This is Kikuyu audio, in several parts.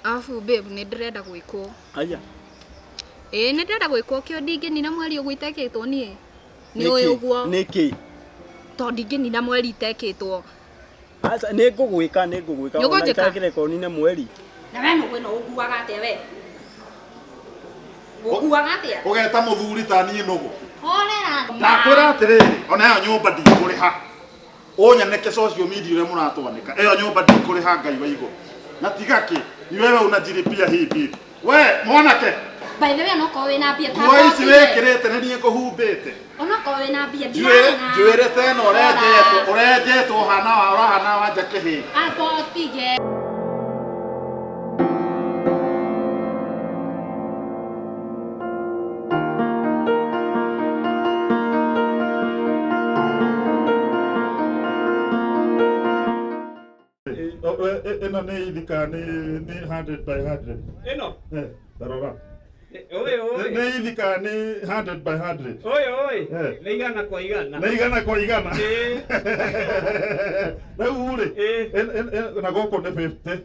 Arabu babe nĩ ndĩrenda gwĩkwo. Aya. Ĩĩ nĩ ndĩrenda gwĩkwo kĩo ndingĩnina mweri ũguo itekĩtwo niĩ. Nĩ ũĩ ũguo. Nĩkĩ? Tondũ ndingĩnina mweri itekĩtwo. Aca nĩ ngũgwĩka nĩ ngũgwĩka Nĩ ona ũkũnjĩka? itakĩreka ũnine mweri. Na we nũgũ ĩno ũnguaga atĩa we? Ũnguaga atĩa? Ũgeta mũthuri ta niĩ nũgũ. Horera. Ndakwĩra atĩrĩrĩ, ona ĩyo nyũmba ndikũrĩha. Ũnyanĩke social media ũrĩa mũratwanĩka. Ĩyo nyũmba ndikũrĩha Ngai wa igũrũ. Na tiga kĩ, ni wewe unajilipia hii bill. We mwanake, By the way onokorwo wĩna mbia ta nguo ici ngotire. wĩkĩrĩte nĩ niĩ ngũhumbĩte. Onokorwo wĩna mbia Njuĩrĩ ndirarĩha. njuĩrĩ ta ĩno ũrenjetwo, ũrenjetwo ũhana wa ũrahana wa nja kĩhĩĩ. Amba ũtige. Ĩno nĩ ithi kana nĩ 100 by 100? Ĩno? Eh, tarora. Ũyũ ũyũ. Nĩ ithi kana nĩ 100 by 100? Ũyũ ũyũ. Eh. Nĩ igana kwa igana. Nĩ igana kwa igana. Ĩĩ. Rĩu rĩ, Ĩĩ. na gũkũ nĩ 50.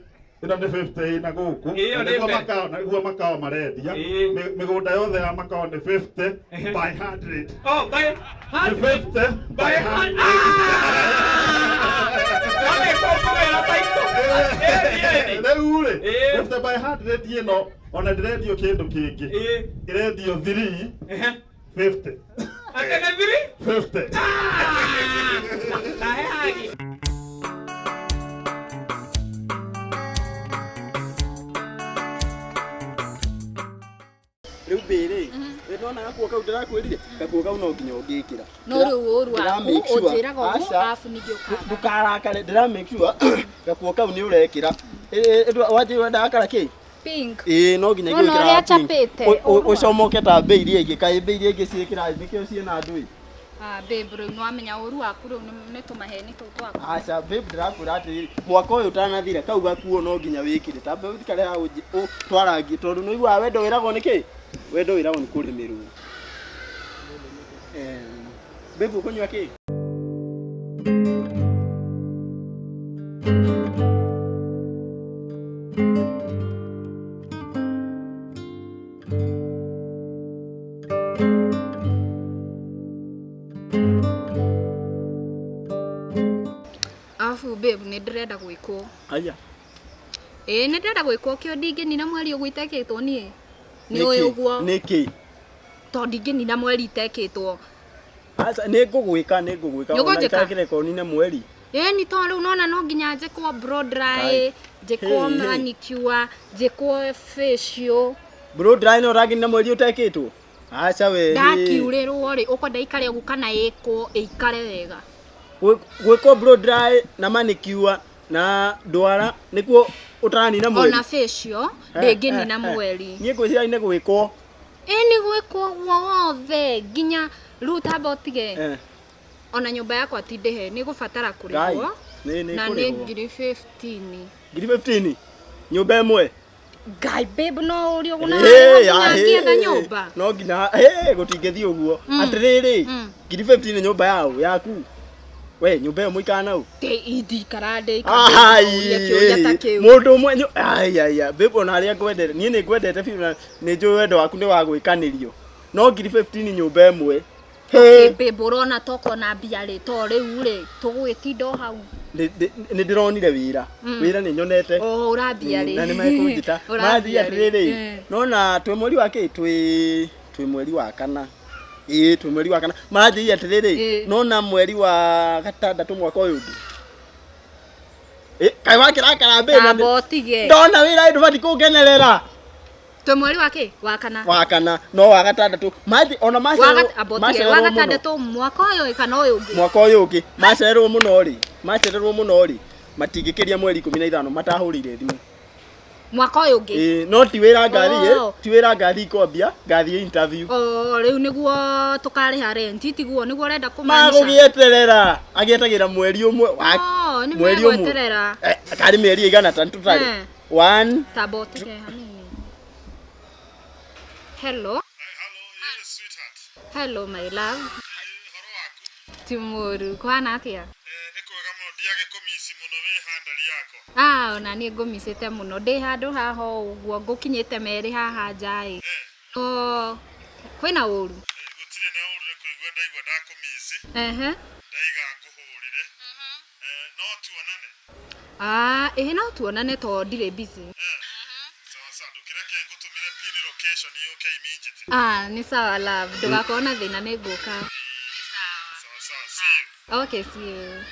Ĩno nĩ 50 na gũkũ. Ĩyo Na nĩ nĩguo mbe- makao, na nĩguo makao marendia. Ĩĩ. Mĩgũnda yothe ya makao nĩ 50 by 100. Oh, by Nĩ 100. 50 By by 100. 100. Nĩ kũkũwĩra taitũ. Ĩĩ, ĩĩ. Rĩu rĩ, Ĩĩ. 50 by 100 ĩno ona ndĩrendio kĩndũ kĩngĩ. Ĩĩ. Ĩrendio 3 Ehe. 50. Atĩ nĩ thiri? 50. Na he hagi. Rĩu mbĩrĩ, we nĩwona gakuo kau ndĩrakwĩrire? Gakuo kau no nginya ũngĩkĩra. No rĩu ũru Ndĩra waku make sure. ũnjĩraga ũguo Aca. arabu ningĩ ũkaga. Ndũkarakare, ndĩra make sure gakuo kau nĩ ũrekĩra. Wanjĩra ũrendaga kara kĩ? Pink. Ĩĩ no nginya Wona ngwĩkĩra ũrĩa pink. njapĩte, Ũ- Ũcomoke ta mbĩ iria ingĩ, kaĩ mbĩ iria ingĩ ciĩkĩraga nĩkĩo ciĩna ndũĩ. Ah babe rĩu nĩwamenya ũru waku rĩu nĩ tũmaheni tũu twaku. Aca babe ndĩrakwĩra atĩrĩrĩ, mwaka ũyũ ũtanathira kau gakuo no nginya wĩkĩre. Ta babe karĩa haha twarangie tondũ nĩ ũiguaga wendo wĩragwo nĩ kĩ? Wendo wĩragwo nĩ kũrĩmĩrwo. Babe ũkũnyua kĩ? Arabu babe nĩ ndĩrenda gwĩkwo. Aya. Ĩĩ nĩ ndĩrenda gwĩkwo kĩo ndingĩnina mweri ũguo itekĩtwo niĩ. Nĩ ũĩ Nĩkĩ? ũguo. Nĩkĩ? Tondũ ndingĩnina mweri itekĩtwo. Aca nĩ ngũgwĩka nĩ ngũgwĩka Nĩ ona ũkũnjĩka? itakĩreka ũnine mweri. Ĩĩ nĩ tondũ rĩu nona no nginya njĩkwo blow dry, Kai. njĩkwo Hey, hey. manicure, njĩkwo facial. Blow dry no ũrangĩnina mweri ũtekĩtwo? Aca we. Ndakiurĩrwo rĩ, ũkwenda ikare ũguo kana ĩkwo ĩikare wega. Gwĩkwo blow dry na manicure na ndwara nĩkuo ũtaranina mweri. Ona facial ndĩngĩnina mweri. Niĩ ngwĩciria nĩ gwĩkwo. Ĩĩ nĩ gwĩkwo ũguo wothe nginya rĩu tamba ũtige. Eh. Ona nyũmba yakwa ti ndĩhe nĩ gũbatara Ngai. kũrĩhwo Nĩ nĩ na nĩ kũrĩhwo. ngiri 15. Ngiri 15. Nyũmba ĩmwe. Ngai babe no ũrie ũguo na Ĩĩ, nginya ya, ngĩetha ĩĩ, nyũmba. No nginya ĩĩ gũtingĩthiĩ ũguo. Atĩrĩrĩ, ngiri 15 nyũmba yao yaku. We nyũmba ĩyo mũikara nau. Ndikara Ai, ndĩikara kĩũria ta kĩu. mũndũ ũmwe ai ai ai babe ona harĩa ngwendete niĩ nĩ ngwendete biũ na nĩ njũĩ wendo waku nĩ wa gwĩkanĩrio no ngiri 15 nyũmba ĩmwe. Okay, babe ũrona tokona mbia rĩ to rĩu rĩ tũgũgĩtinda o hau. Nĩ ndĩronire wĩra wĩra nĩ nyonete. O ũrambia rĩ. Na nĩ mekũnjĩta marathiĩ Ũrambia rĩ. atĩrĩrĩ Eh. nona twĩ mweri wa kĩ twĩ mweri wa kana ĩĩ twĩ mweri wa kana maranjĩire atĩrĩrĩ Ĩĩ. nona mweri wa gatandatũ mwaka ũyũ ũngĩ. Ĩ, kaĩ wakĩrakara mbĩ na Tamba ũtige. ndona wĩra ndũbatiĩ kũngenerera Twĩ mweri wa kĩ? Wa kana. wa kana no wa gatandatũ mathi ona Wa macererwo amba ũtige. Wa macererwo mũno gatandatũ mwaka ũyũ kana ũyũ ũngĩ. mwaka ũyũ ũngĩ macererwo mũno rĩ macererwo mũno rĩ matingĩkĩria mweri 15 matahũrĩire thimũ. Mwaka ũyũ ũngĩ. Ĩĩ, no ti wĩra ngathiĩ Oh. ti wĩra ngathiĩ kwambia ngathiĩ interview. O rĩu nĩguo tũkarĩha rent tiguo nĩguo ũrenda kũmaanisha. Magũgĩeterera agĩetagĩra mweri ũmwe wa Oh, nĩ mweri ũmwe megweterera. Eh, karĩ mĩeri ĩigana ta tũtarĩ Eh. one Tamba ũtige hanini. Hello. Hello, yes, sweetheart. Hello my love. Ũhoro waku? Ti mũru. Kũhana atĩa? Nĩ kwega mũno. Ndiagĩkũmici mũno wĩ handari yakwa. Ah, ona niĩ ngũmicĩte mũno ndĩ handũ haha ũguo ngũkinyĩte merĩ haha nja-ĩ. No kwĩna ũru? Gũtirĩ na ũru nĩ kũigua ndaigua ndakũmici. Ehe. Ndaiga ngũhũrĩre. No tuonane. Ah, ĩhĩ no tuonane to ndirĩ busy. Sawa sawa, ndũkĩreke ngũtũmĩre pin location yũke immediately. Ah, nĩ sawa love, ndũgakorwo na thĩna nĩ ngũka. Sawa sawa, see you. Okay, see you.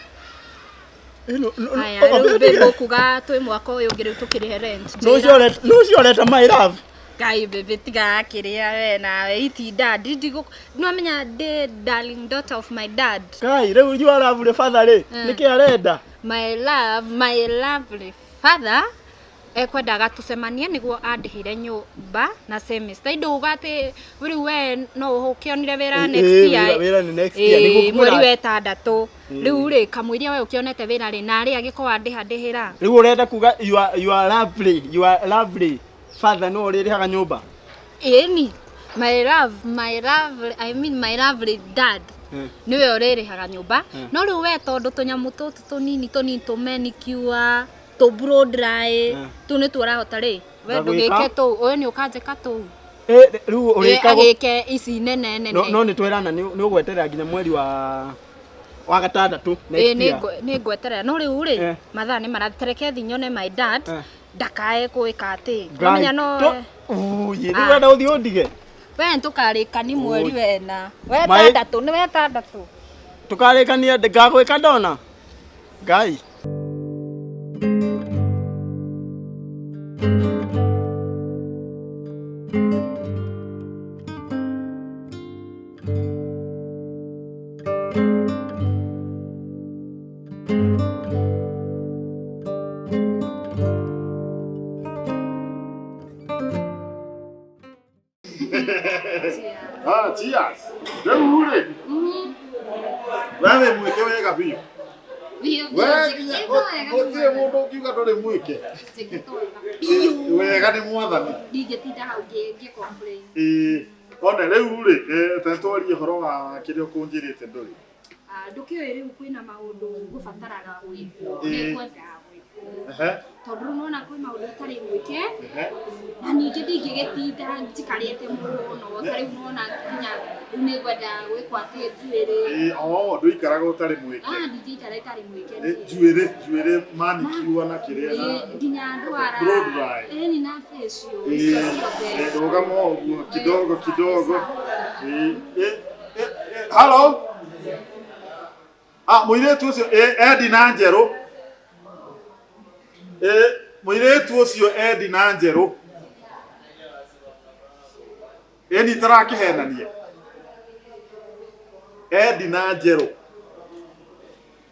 Ĩno- no- Aya, no- rĩu babe ũkuga twĩ mwaka ũyũ ũngĩ rĩu tũkĩrĩhe rent. Nũ ũcio ũreta- nũ ũcio ũreta my love? Ngai baby tiga kĩrĩa we nawe itinda ndigũ nĩwamenya ndĩ darling daughter of my dad. Kai, rĩu you are lovely father rĩ, nĩkĩ arenda? My love, my lovely father ekwendaga tũcemanie nĩguo andĩhĩre nyũmba na semester ndauga atĩ rĩu we no ũkĩonire wĩra next year wĩra nĩ next year, nĩguo Ĩĩ, mweri kwĩra- wa ĩtandatũ rĩu rĩ kamũiria we ũkĩonete wĩra rĩ narĩ agĩkorwo andĩha ndĩhĩra Rĩu ũrenda kuga you are lovely, you are lovely father no ũrĩrĩhaga nyũmba? Ĩni my love, my lovely, I mean my lovely dad nĩwe ũrĩrĩhaga nyũmba no rĩu we tondũ tũnyamũ tũtũ tũnini tũnini tũ manicure tũ blow dry tũu nĩtuo ũrahota rĩ we Ngagwĩka? ndũgĩke tũu ũyũ nĩ ũkanjĩka tũu Rĩu Ĩ, ũrĩkagwo agĩke ici nene nene no nĩ twerana nĩ ũgweterera nginya mweri wa gatandatũ Ĩ, next year. nĩ ngweterera no rĩu rĩ Eh. mathaa nĩ marathiĩ tareke thi nyone my dad Eh. ndakae gwĩka atĩ Ngai, wamenya no Ui, rĩu Ah. ũrenda ũthiĩ ũndige? we nĩtũkarĩkani mweri wena My- wetandatũ nĩ wetandatũ Tũkarĩkania ngagwĩka ndona? Ngai. Ah, cheers. Rĩu rĩ. We wĩ mwĩke wega biũ. We nginya gũtirĩ mũndũ ũngiuga ndũrĩ mwĩke. Wega nĩ mwathani. Ndingĩtinda hau ngĩ complain. Ĩĩ. One rĩu rĩ, ta twarie ũhoro wa kĩrĩa ũkũnjĩrĩte ndũrĩ. Ah, ndũkĩũĩ rĩu kwĩna maũndũ ngũbataraga gwĩkwo Ĩĩ. nĩngwendaga gwĩkwo Ehe. tondũ rĩu nĩwona kwĩ maũndũ itarĩ mwĩke Ehe. na ningĩ ndingĩgĩtinda njikarĩte mũno ta rĩu nĩwona nginya rĩu nĩngwenda gwĩkwo atĩ njuĩrĩ. Ĩĩ, oh, ndũikaraga ũtarĩ mwĩke. Ah, ndingĩikara itarĩ mwĩke Ĩ, niĩ. njuĩrĩ, njuĩrĩ manicure na kĩrĩa na Ĩĩ, nginya ndwara Blow dry. Ĩni na facial icio ciothe. Ĩĩ, rũgama ũguo kidogo kidogo. Ĩĩ, ĩ, ĩ, ĩ, hello. Ah, mũirĩtu ũcio ĩ, Edina Njerũ. Ĩ, mũirĩtu ũcio Edina Njerũ. Ĩni tarakĩhenania. Edina Njerũ.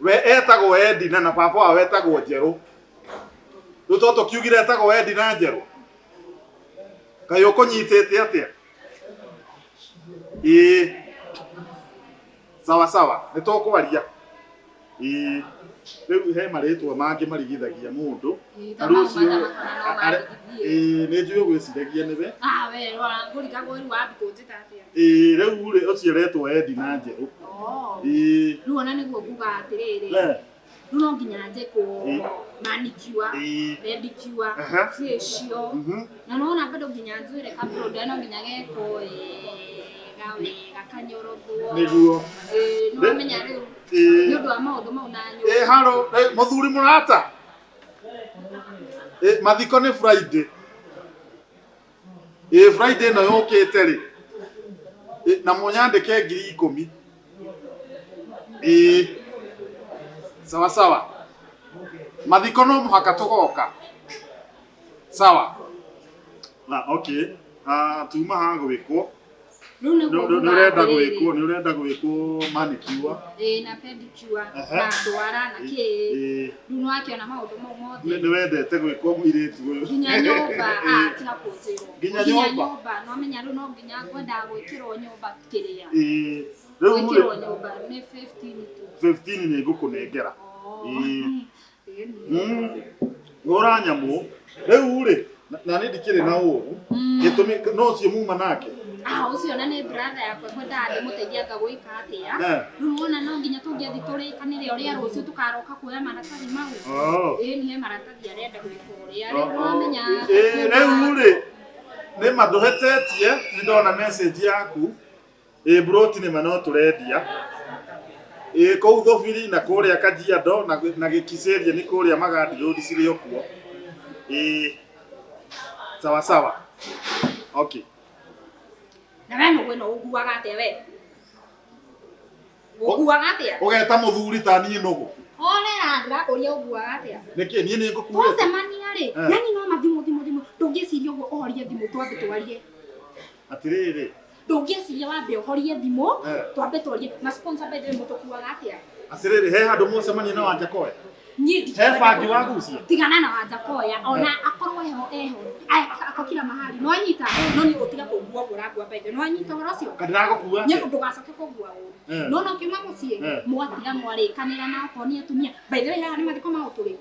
We etagwo Edina na baba wao etagwo Njerũ. Rĩu to tũkiugire etagwo Edina Njerũ. Kaĩ ũkũnyitĩte atĩa? Ĩĩ. Sawa sawa, nĩ tũkwaria. Ĩĩ. Rĩu he marĩtwa mangĩ marigithagia mũndũ. Ĩĩ, Ta rĩu ta mau ũcio mathamakana no mandigithie. ĩĩ, nĩ njũĩ ũgwĩciragia nĩwe. Ah, we rora ngũrigagwo rĩu wambi kũnjĩta atĩa? Ĩĩ, rĩu rĩ ũcio ũretwo Edina Njerũ. Oh. Ĩĩ. Rĩu ona nĩguo nguga atĩrĩrĩ Eh. rĩu no nginya njĩkwo Ĩĩ. manicure Ĩĩ. pedicure Aha. facial na nona bado nginya njuĩrĩ kabro no nginya gekwo wega wega kanyorothwo. Nĩguo. Ĩĩ, nĩwamenya rĩu Ĩĩ. nĩ ũndũ wa maũndũ mau na Ĩ nyũmba. haro, mũthuri mũrata. Ĩ mathiko nĩ Friday. Ĩ Friday ĩno yũkĩte rĩ. Ĩ, na mũnyandĩke 10,000. Ĩ sawa sawa. Mathiko no mũhaka tũgoka. Sawa. Ah, okay. Ah, tuma haha gwĩkwo. Rĩu nĩguo Nĩ nguga ũrenda atĩrĩrĩ, gwĩkwo, nĩ ũrenda gwĩkwo manicure. Ĩĩ, na pedicure Aha. na ndwara na kĩ Ĩ, rĩu nĩwakĩona maũndũ mau mothe nĩ wendete gwĩkwo mũirĩtu ũyũ. nginya nyũmba Ĩĩ. ah, tiga kũnjĩrwo Nginya nyũmba? nĩwamenya rĩu no nginya ngwendaga gwĩkĩrwo nyũmba kĩrĩa Ĩĩ, rĩu gwĩkĩrwo rĩ nyũmba nĩ 15 tu. 15 nĩ ngũkũnengera. Oh. Ĩĩ. Ĩĩ, nĩ. Gũra nyamũ. Rĩu rĩ, na nĩ ndikĩrĩ na ũru. Gĩtũmi no ũcio muma nake. Ah, ũcio na nĩ brother yakwa kwendaga ndĩmũteithie anga gwĩka atĩa. Eh. Rĩu wona no nginya tũngĩathiĩ tũrĩkanĩre ũrĩa rũciũ tũkaroka kuoya maratathi mau. Oh. Ĩĩ nĩ he maratathi arenda gwĩka ũrĩa. Rĩu wamenya. Ĩĩ rĩu rĩ nĩ ma ndũhetetie nĩ ndona message yaku ĩ broti nĩ ma no tũrendia ĩ kũu Thũbiri na kũrĩa Kajiado na Gĩkicĩria nĩ kũrĩa Magadi Road cirĩ o kuo ĩ sawa sawa okay. Na we nũgũ ĩno ũnguaga atĩa we? Ũnguaga atĩa? Ũgeta mũthuri ta niĩ nũgũ Horera ndĩrakũria ũnguaga atĩa? nĩkĩ niĩ nĩ ngũkuĩte Twacemania rĩ, Eh. yani no mathimũ thimũ thimũ, ndũngĩciria ũguo ũhorie thimũ twambe twarie. Atĩrĩrĩ Ndũngĩciria wambe ũhorie thimũ Eh. twambe twarie. Ma sponsor by the way mũtũkuaga atĩa? Atĩrĩrĩ he handũ mũcemania na Wanjakoya Niĩ he ndikwenda bangi wagucia tigana na Wanjakoya ona akorwo heho eho ako kila mahali no anyita no ni utiga kũngua ũguo ũrangua by the way no anyita ũhoro ũcio Kandĩragũkua nĩ atĩa ndũgacoke kũngua ũru Eh. no no kiuma mũciĩ Eh. mwatiga mwarĩkanĩra na okorwo nĩ atumia by the way haha nĩ mathiko ma ũtũrĩ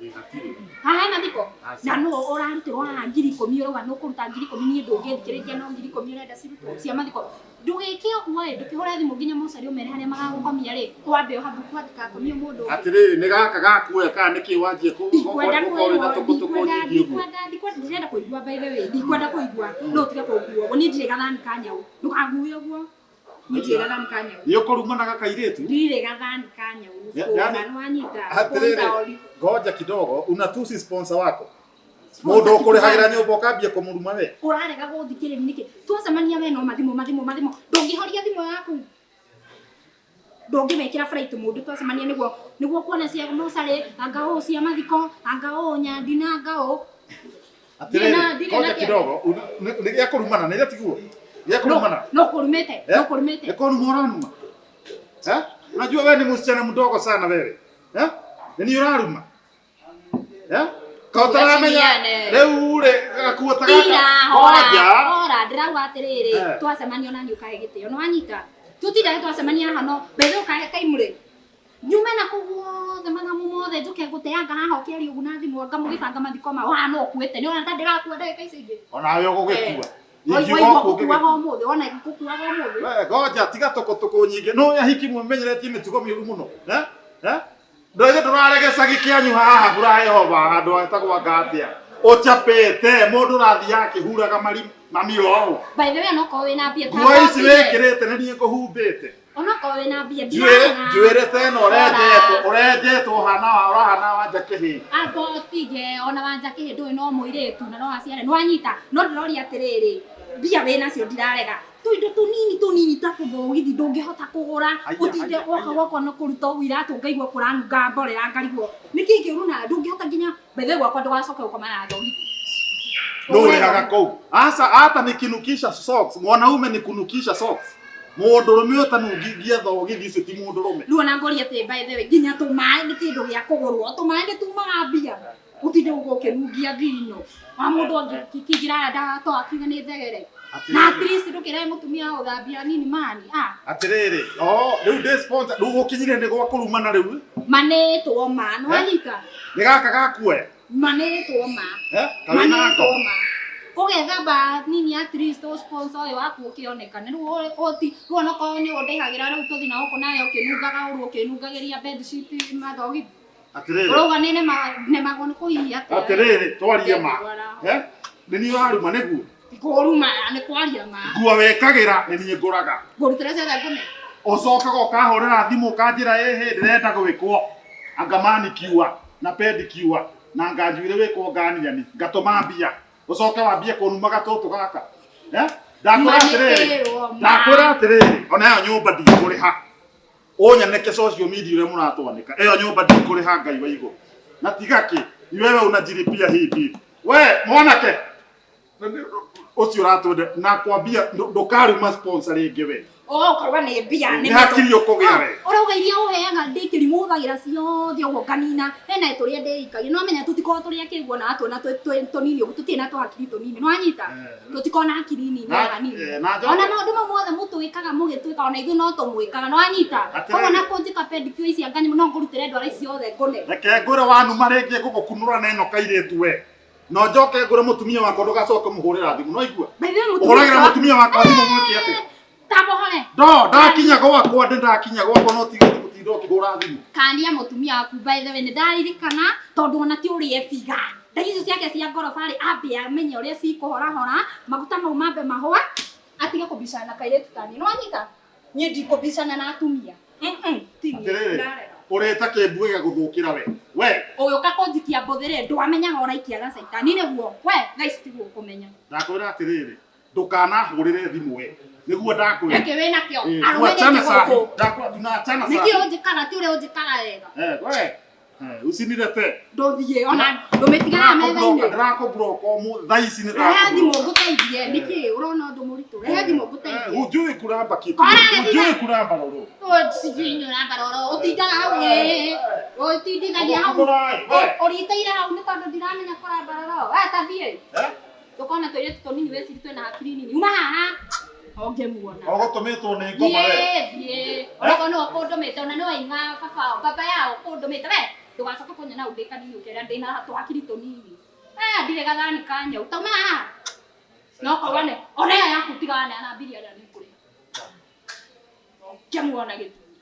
Ĩ, hatirĩ. haha he mathiko Aca. na nũ ũrarutĩrwo haha 10,000 ũrauga nĩ ũkũruta 10,000 niĩ ndũngĩthikĩrĩria no 10,000 ũrenda cirutwo cia mathiko ndũgĩke ũguo ĩ ndũkĩhũre thimũ nginya mocarĩ ũmere harĩa magagũkomia rĩ wambe ũhathuku hatikakomio mũndũ ũngĩ. Atĩrĩrĩ nĩ gaka gakuoya kana nĩkĩ wanjie Ndikwenda gũkorwo kwĩrwo, na tũkũtũkũ ndikwenda, nyingĩ ũguo ndikwenda, ndikwenda, ndirenda kũigua by the way, ndikwenda kũigua. No ũtige kũngua ũguo, niĩ ndirĩ gathani ka nyau. Ndũkangue ũguo. Niĩ ndirĩ gathani ka nyau. Nĩ ũkũrumana gakairĩtu Ndirĩ gathani ka nyau. Ya- yani- Sponsor, nĩwanyita. Atĩrĩrĩ Sponsor ori- ngoja kidogo unatusi sponsor wako Sponsor mũndũ ũkũrĩhagĩra kitu gani? nyũmba ũkambia kũmũruma we Ũrarega gũthikĩrĩria nĩkĩ? Twacemania we no mathimũ mathimũ mathimũ. Ndũngĩhoria thimũ yaku. Ndũngĩmekĩra flight mũndũ twacemania nĩguo nĩguo kuona cia mocarĩ anga ũũ cia mathiko anga ũũ nyandina anga ũũ. Atĩrĩrĩ Ndirĩ na ngoja kĩeha. kidogo nĩ gĩa kũrumana nĩ gĩtiguo gĩa kũrumana No kũrumĩte, Eh? no kũrumĩte. Nĩ kũruma ũranuma Eh? Unajua wewe ni msichana mdogo sana wewe Eh? Nĩ niĩ ũraruma Eh? Ka ũtaramenya Tũgacimiane. rĩu rĩ gakuo ta gaka Ira, hora, ngoja hora, ndĩrauga atĩrĩrĩ, Eh. twacemania ona niĩ ũkahe gĩtĩo, nĩwanyita? Tũtindage twacemania haha no mbere ũkahe kaimũrĩ. Nyume na kũu guothe mathamu mothe njũke ngũteanga haha ũkĩaria ũguo na thimũ anga mũgĩbanga mathiko mao haha no ũkuĩte nĩ ũrona ta ndĩrakua ndagĩka ici ingĩ. Onawe ũgũgĩkua Waigua Ingiuga ngũkuaga ũkũngĩgĩkua ũmũthĩ, wona ngũkuaga ũmũthĩ. We, ngoja tiga tũkũtũkũ nyingĩ no ahiki mwĩmenyeretie mĩtugo mĩũru mũno Eh? Eh? Ndũrĩ ndũrarege cagi kĩanyu haha mbura Yehova handũ hetagwo anga atĩa ũchapĩte mũndũ ũrathiĩ akĩhuraga mamiro ũũ By the way onokorwo wĩna mbia ta nguo ici ngotire. wĩkĩrĩte nĩ niĩ ngũhumbĩte Onokorwo wĩna mbia njuĩrĩ ndiraga. njuĩrĩ ta ĩno ũrenjetwo Ora. ũrenjetwo ũhana wa ũrahana wanja kĩhĩ Amba ũtige ona wanja kĩhĩ ndũĩ no mũirĩtu na no aciare nĩwanyita no ndĩroria atĩrĩrĩ mbia wĩnacio ndirarega tũindo tũnini tũnini ta tũthogithi ndũngĩhota kũgũra Haiya, ũtinde haiya, woka haiya. gwakwa na kũruta ũguo iratũ ngaigua kũranunga mborera ngarigwo nĩkĩ kĩũru na ndũngĩhota nginya bethe gwakwa ndũgacoke gũkoma na thogithi nũ ũrĩhaga kũu aca ata nikinukisha socks mwanaume ni kunukisha socks mũndũrũme ũtanungingia thogithi icio ti mũndũrũme rĩu ona ngoria atĩ by the way nginya tũmaĩ nĩ kĩndũ gĩa kũgũrwo tũmaĩ nĩ tumaga mbia ũtinde ũguo ũkĩnungia thino wa mũndũ angĩkĩingĩra haha ndagatoa akiuge nĩ thegere na at least ndũkĩrehe mũtumia wa gũthambia nini mani ah Atĩrĩrĩ o rĩu ndĩ sponsor rĩu gũkinyire nĩ gwa kũrumana rĩu manĩtwo ma nĩwanyita nĩ gaka gakuoya manĩtwo ma Eh? Kawĩ na manĩtwo ngoma ma ũgethamba nini at least ũ sponsor ũyũ waku ũkĩonekane rĩu ũti rĩu onokorwo nĩ ũndĩhagĩra rĩu tũthi na gũkũ nawe ũkĩnungaga ũru ũkĩnungagĩria bedsheet mathogithi Atĩrĩrĩ ũrauga nĩ nemagwo nĩ kũhihia atĩa atĩrĩrĩ twarie ma Eh? Nĩ niĩ ũraruma nĩguo kũruma nĩ kwaria ma nguo wĩkagĩra nĩ niĩ ngũraga ngũrutĩra ciothe ngũne ũcokaga ũkahũrĩra thimũ ũkanjĩra ĩhĩ ndĩrenda gwĩkwo anga manikiwa na pedikiwa na anga njuĩrĩ wĩkwo nganiani ngatũma mbia ũcoke wambie kũnuma gatũtũ gaka Eh? Ndakwĩra atĩrĩrĩ Manĩkĩrwo ma. ndakwĩra atĩrĩrĩ ona ĩyo nyũmba ndikũrĩha ũnyaneke social media ũrĩa mũratwanĩka ĩyo nyũmba ndikũrĩha Ngai wa igũrũ na tiga kĩ ni wewe unajilipia hii bill we mwanake ũcio ũratwenda na kwambia ndũkaruma sponsor rĩngĩ we Okorwo nĩ mbia Nĩ hakiri ũkũgĩa we. Ũrauga iria ũheaga ndĩ kĩrimũ hũthagĩra ciothe ũguo nganina hena tũrĩa ndĩikagia no menya tũtikoragwo tũrĩ akĩguo na atuona tũnini ũguo tũtirĩ na tũhakiri tũnini nĩwanyita tũtikoragwo na hakiri nini Na- na hanini na njoke- ona maũndũ mau mothe mũtwĩkaga mũgĩtwĩka ona ithuĩ no tũmwĩkaga nĩwanyita Atĩrĩrĩ. koguo na kũnjĩka pedicure ici anga no ngũrutĩre ndwara ici ciothe ngũne reke ngwĩre wanuma rĩngĩ ngũgũkunũra na ĩno kairĩtu we No njoke ngũre mũtumia wakwa ndũgacoke mũhũrĩra thimũ no igua. By the way, mũtumia Ũhũragĩra ũcio- mũtumia wakwa thimũ mwĩke atĩa? Tabohore. Ndo ndakinya gwakwa ndĩ ndakinya gwakwa no tige gũtinda ũkĩhũra thimũ. Kania mũtumia waku by the way nĩ ndaririkana tondũ ona ti ũrĩa ebiga. Nda icio ciake cia ngoroba rĩ ambe amenye ũrĩa cikũhorahora maguta mau mambe mahũa atige kũbicana na kairĩtu tani. Nĩ wanyita? Niĩ ndikũbicana na atumia. Ti niĩ, Atĩrĩrĩ, ndarega. ũreta kĩmbu gĩgagũthũkĩra we. We, Ũgĩũka kũnjikia mbũthĩ-rĩ ndwamenyaga ũraikia gacaitani nĩguo. We thaa ici tiguo ũkũmenya. ndakwĩra atĩrĩrĩ, ndũkanahũrĩre thimũ we. Nĩguo ndakwĩra. Nĩkĩ wĩnakĩo? Eh, Arũme tuachane nĩkĩ sahi. gũkũ? Ndakwĩra tunaachana Nĩkĩ sahi. ũnjĩkaga ti ũrĩa ũnjĩkaga wega? Eh, we. Eh, usinilete. Ndũthiĩ ona ndũmĩtigaga metha-inĩ. Ndĩrakũblock ũmũthĩ thaa ici nĩ Rehe thimũ ndakũblock. ngũteithie. Nĩkĩ ũrona ũndũ mũritũ? Rehe thimũ ngũteithie. Hujui kuramba kitu. Kora nĩ Hujui kuramba roro. Sijui nĩ ũramba roro. Ũtindaga hau ĩ. Ũtindithagia hau. Ũriteire hau nĩ tondũ ndiramenya kũramba roro. We ta thiĩ. Eh? Ndũkona tũirĩtu tũnini wĩciri twĩna hakiri nini. Uma haha. Ũngĩmuona. Ũgũtũmĩtwo nĩ ngoma we. Thiĩ thiĩ. Onakorwo nĩwe ũkũndũmĩte ona nĩwe waing'a baba wao baba yao ũkũndũmĩte we ndũgacoke kũnyona hau ndĩ kanini ũkĩra ndĩna tũhakiri tũnini. Eh ndirĩ gathani ka nyau. Tauma haha. No korwo nĩ ona ĩyo yaku tigana na mbiri arĩa nĩngũrĩha. Ũngĩmuona gĩthuri.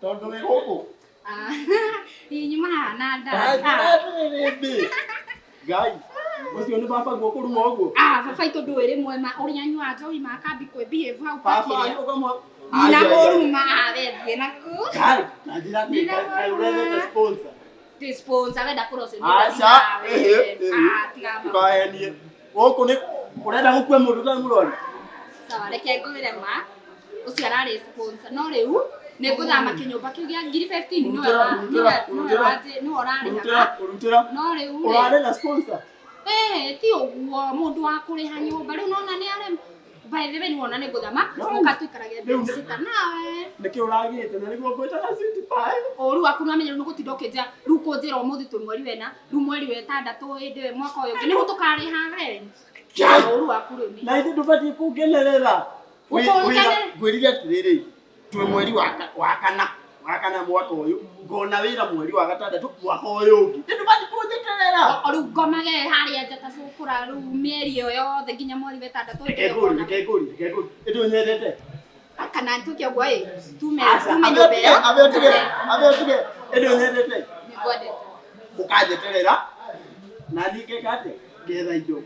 Tondũ wĩ gũkũ. Ah, nyuma haha na nda. Atĩrĩrĩ, Ngai, ũcio nĩ baba guo kũruma ũguo. Ah, baba itũ ndũĩ rĩmwe ma ũrĩa anyuaga njohi makambi kwĩ behave hau Baba pakĩrĩa. ũkamwa. Nina mũruma we thiĩ naku. Ngai, na njĩra atĩ Nina Ngai mũruma. ũrethete sponsor. Ndĩ sponsor wenda kũroce Aca, ĩhĩ, ĩhĩ. Ah, tiga ma. Ndũkahenie. Gũkũ nĩ ũrenda gũkua mũndũ ũtarĩ mũrwaru? Sawa, reke ngwĩre ma. Ũcio ararĩ sponsor. No rĩu nĩ ngũthama kĩnyũmba kĩu gĩa ngiri 15 nĩwe nĩwe ũrarĩhaga. Ũrutĩra. No rĩu rĩ Ũrarĩ na sponsor? Eh, ti ũguo mũndũ wa kũrĩha nyũmba rĩu nona nĩ arem by the way nĩwona nĩ ngũthama ũka tũikarage bedsitter nawe Nĩkĩ ũragĩte na nĩguo ngwĩtaga sweet pie? ũru waku nĩwamenya rĩu nĩgũtinda ũkĩnjĩra rĩu kũnjĩra ũmũthĩ twĩ mweri wena rĩu mweri wa ĩtandatũ hĩndĩ ĩyo mwaka ũyũ ũngĩ nĩguo tũkarĩha rent ũru waku rĩu nĩ Na ithuĩ ndũbatiĩ kũngenerera. Ũkũngenerera? Ngwĩrire atĩrĩrĩ, twĩ mweri wa kana mwaka ũyũ, ngona wĩra mweri wa gatandatũ mwaka ũyũ ũngĩ. Ndũbatiĩ kũnjeterera. O rĩu ngomage harĩa nja ta cũkũra rĩu mĩeri ĩyo yothe nginya mweri wa ĩtandatũ hĩndĩ Reke ĩyo ngũrie, ngona. reke ngũrie, reke ngũrie. Ĩndĩ ũnyendete? Kana ntuke ũguo ĩ tume Aca, tume ambe nyũmba ũtige, ĩyo ambe ũtige, ambe ũtige. Ĩndĩ ũnyendete? Nĩngwendete. Ũkanjeterera na niĩ ngeka atĩa? Ngetha indo.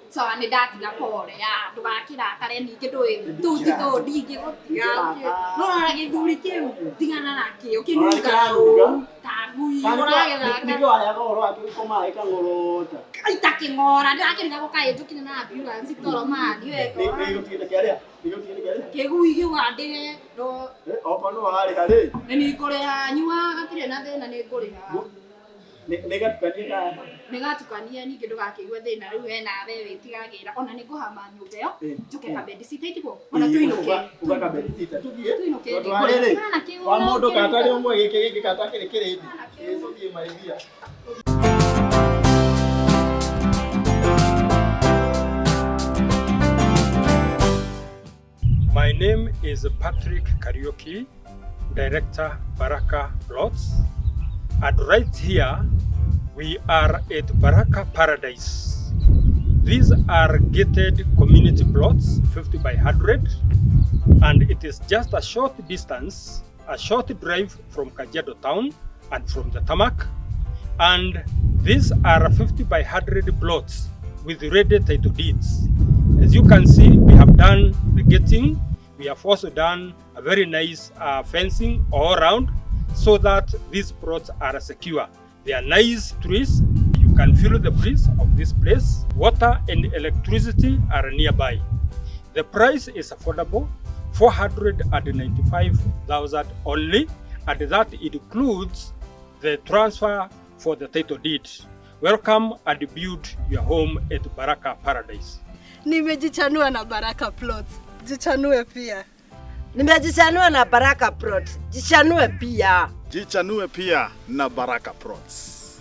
Sawa nĩ ndatiga pole ya ndũgakĩrakare ningĩ ndũĩ tũti tũũ ndingĩgũtiga no rora gĩthuri kĩu tigana nakĩo kĩnungaga ũru ta ngui ũragĩthaka Nĩkĩo waheaga ũhoro wake gũkoma ĩkang'orota. ita kĩng'ora ndĩrakĩriga gũkaĩnjũkire na ambulance toro mani weka Nĩgũtigĩte kĩarĩa? Nĩgũtigĩte kĩarĩa? kĩgui gĩwandĩhe no Eh, okorwo nĩwe warĩha rĩ, nĩ ningũrĩha nyua gatirĩ na thĩna nĩ ngũrĩha nĩgatukanie ka nĩgatukanie ningĩ ndũgakĩigue thĩna rĩu we nawe wĩtigagĩra ona nĩngũhama nyũmba ĩyo Eh, njũke eh. ka bedsitter itigwo ona tũinũke Uga ka bedsitter tũthiĩ. Tũinũke Tondũ ndĩ wa rĩrĩ, kũrĩa. Kana kĩu wa no mũndũ kĩu. kata rĩmwe gĩkĩ gĩkĩ kata kĩrĩ kĩrĩndi. Kana kĩu. Ĩ tũthiĩ marĩthia. My name is Patrick Kariuki, Director Baraka Plots. And right here, we are at Baraka Paradise. These are gated community plots, 50 by 100, and it is just a short distance, a short drive from Kajiado town and from the tarmac. And these are 50 by 100 plots with ready title deeds. As you can see, we have done the gating. We have also done a very nice fencing all around so that these plots are secure. They are nice trees. You can feel the breeze of this place. Water and electricity are nearby. The price is affordable, 495,000 only, and that includes the transfer for the title deed. Welcome and build your home at Baraka Paradise. Nimejichanua na Baraka Plots. Jichanue pia. Nimejichanua na Baraka Plots. Jichanue pia. Jichanue pia na Baraka Plots.